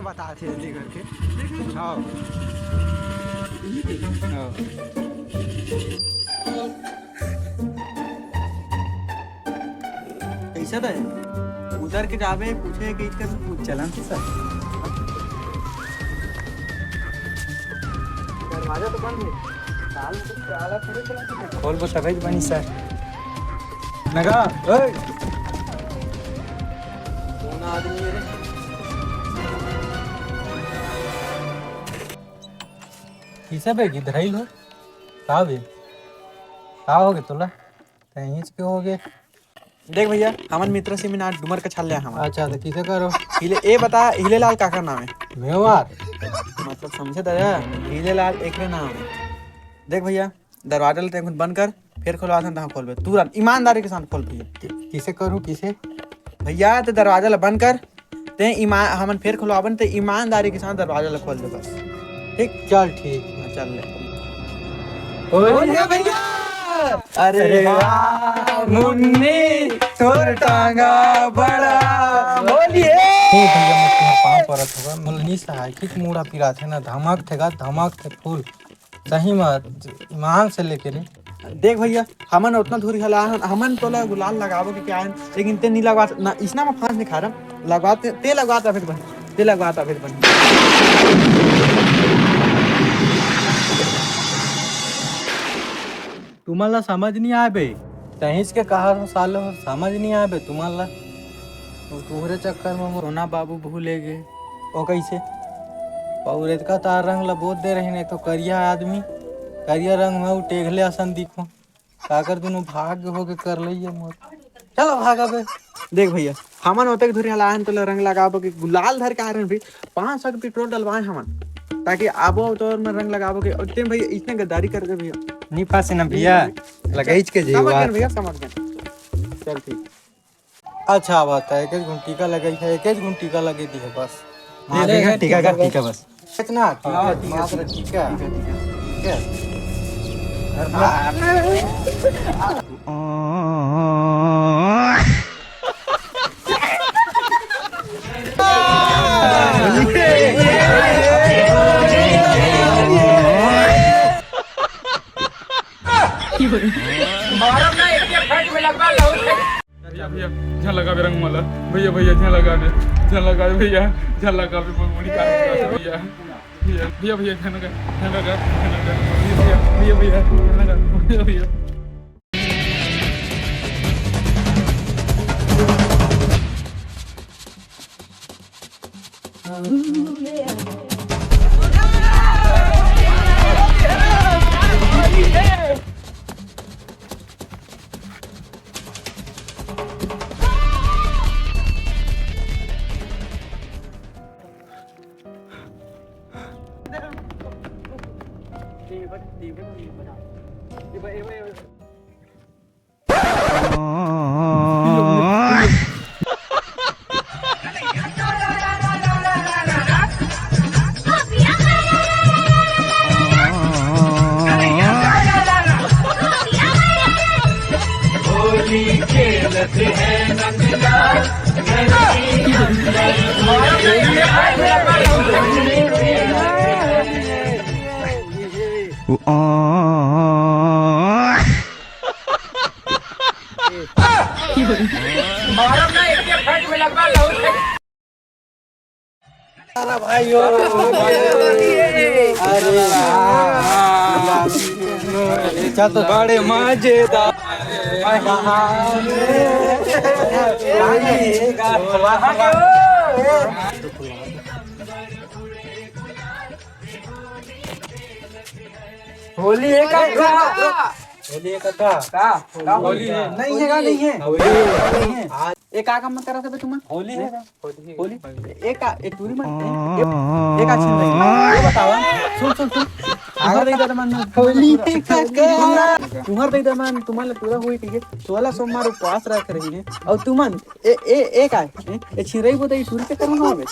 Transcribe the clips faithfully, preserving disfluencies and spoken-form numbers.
बता थे जल्दी करके। हाँ। हाँ। कैसे दे? उधर के जाबे, पूछे कि इसका चलन से सर। दरवाजा तो बंद है। साल में कुछ ताला थोड़े चला के खोल वो तबे बनी सर। नगा, ओए। कौन आदमी है रे? किसे बे, इधर ही लो। का बे? का हो गए तोला? तैं हिच के हो गए। देख भैया, हमन मित्र से मिनार डूमर के छाल ले हमन। अच्छा, तो किसे करो? हिले, ए बता, हिले लाल काकर नाम है? मेवार। मतलब समझे दादा, हिले लाल एकरे नाम है। देख भैया, दरवाजा ल तैं खुद बंद कर, फिर खुलवा दे, तहाँ खोलबे। तुरंत ईमानदारी के साथ खोल भैया। कि-, किसे करूँ, किसे? भैया, ते दरवाजा ल बंद कर, ते ईमान, हमन फिर खुलवाबन, ते ईमानदारी के साथ दरवाजा ल खोल दे बस। ठीक? चल, ठीक। हाँ, चल ले। बोलिए भैया। अरे अरे वाह, वाह, मुन्नी, तोर टांगा बड़ा। बोलिए। हे भैया, मैं तुम्हार पाँव परत होगा, मुन्नी सहाय, ठीक मूड़ा पिरात है ना, धमक थे गा, धमक थे फूल। सही में ईमान से लेके रे। देख भैया, हमन उतना धूर घला हन, हमन तोला गुलाल लगाबो के क्या है, लेकिन ते नहीं लगवा ना, इसना में फांस नहीं खा रहा, लगवा ते, ते लगवा ता फिर बन, ते लगवा ता फिर बन। तुमन ला समझ नहीं आए बे, तहिंच के कहा हो सालो, समझ नहीं आए बे तुमन ला। वो तुहरे चक्कर में मोर सोना बाबू भूले गे। ओ कैसे? पौर एतका तार रंग ला बोत दे रहिन, एक तो करिया आदमी, करिया रंग में उ टेघले असन दिखो। काकर दुनो भाग हो के कर लइए मोर। चलो भागा बे। देख भैया, हमन ओतेक धुरी हलाहन तोला रंग लगाबो के गुलाल धर के आ रहन भी, पाँच सौ के पेट्रोल डलवाए हमन, ताकि आबो तोर में रंग लगाबो के। और तें भैया इतने गद्दारी कर दे भैया। नहीं पासे ना भैया, भैया। लगइच के जी समझ गए बात। भैया, समझ गए। चल ठीक। अच्छा बात है, एक एक घंटी का लगे है, एक एक घंटी का लगे दी है बस। मार ले, देगा, टीका कर, टीका बस। इतना हाँ, टीका, मात्र टीका। टीका, टीका। ठीक है। मारब ना, एक एक फट में लगवा लहू। भैया, भैया, झन लगाबे रंग मला। भैया, भैया, झन लगाबे, झन लगाबे भैया, झन लगाबे, मोर मुड़ी का भैया, भैया, भैया, झन लगा, झन लगा, झन लगा। भैया, भैया, भैया, भैया, झन लगा, भैया, भैया। मारब ना, एक एक फट में लगवा लहू। अरे भाई हो। अरे हाँ, हाँ। क्या तो बड़े मजेदार। होली है का? होली है का? का? का होली है? नहीं है का? नहीं है। होली है। नहीं है। आज ये का काम करत हवे तुमन? होली है। होली। ये का, ये टूरी मन, ये, ये, ये का छीन रही? ये बताओ। सुन, सुन, सुन। अगर दे दे मन। होली है का? तुहर दे दे मन, तुमन ले पूरा होई कहिए। सोलह सोमवार उपवास रख रही है। और तुमन, ए, ए, ए का? ए, ए छिरई बोतई टूरी के करो ना हमें।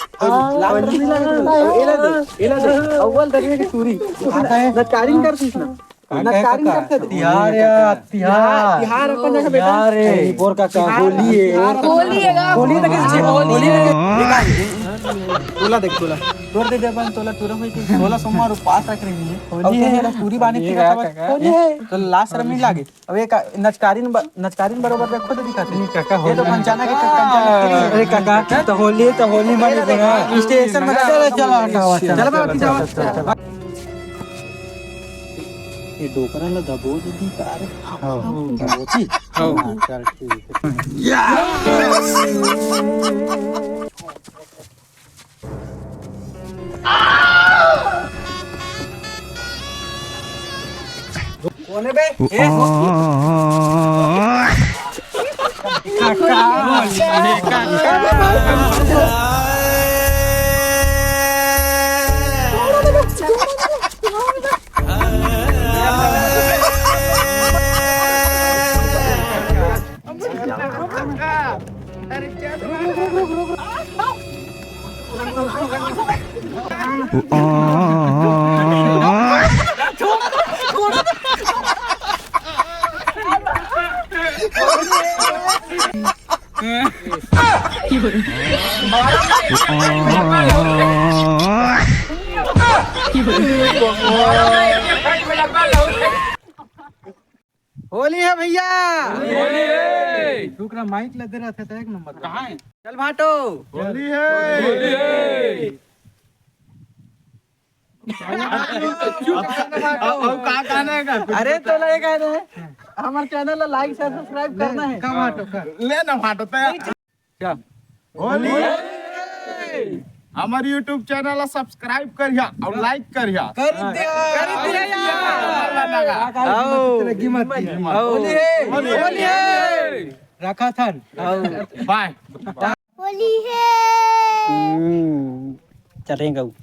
लाल रंग नहीं लगे तुमन। एला दे, एला दे। अव्वल दरिया की टूरी। नटकारी नहीं कर सीखना। नटकारी करके दे। तिहार या, तिहार। तिहार अपन जगह बेटा। तिहार है। ए, बोर का का तिहार, होली है। तिहार अपन होली है का? होली तक है, होली तक है। तोला देख, तोला। तोर दे दे बन, तोला टूरा होई कि तोला सोमवार उपास रख रही है। होली है। पूरी बानी ये पीका क्या खावत। काका? होली है। तो लास्ट में लागे। अब एक नचकारिन ब-, नचकारिन बरोबर देखो तो दिखाते। नहीं काका, ये तो होली। पंचाना के, पंचाना के। अरे काका, तो होली, तो होली माने गुना। स्टेशन में चलो, चलो, हटाओ, चलो, चलो, बाकी जाओ। चलो, चलो। ये डोकरा ला दबो दे दी कार। हाँ। दबोची? हाँ। हाँ, चल ठीक है। कौन है बे? ए, काका। होली है भैया। होली है। रुक रहा, माइक लग रहा था, तो एक नंबर। कहाँ है? चल भाटो। होली है। होली है। अब, अब का गाना है का? अरे तो लगे कहने हैं, हमारे चैनल ला लाइक, शेयर, सब्सक्राइब करना है। का भाटो का? ले ना भाटो, तैयार। क्या? होली। हमारे YouTube चैनल ला सब्सक्राइब करिया और लाइक करिया। कर दिया। कर दिया यार। आओ। आओ। होली है। होली है। रखा थन। आओ। बाय। होली है। हम्म, चलेगा वो।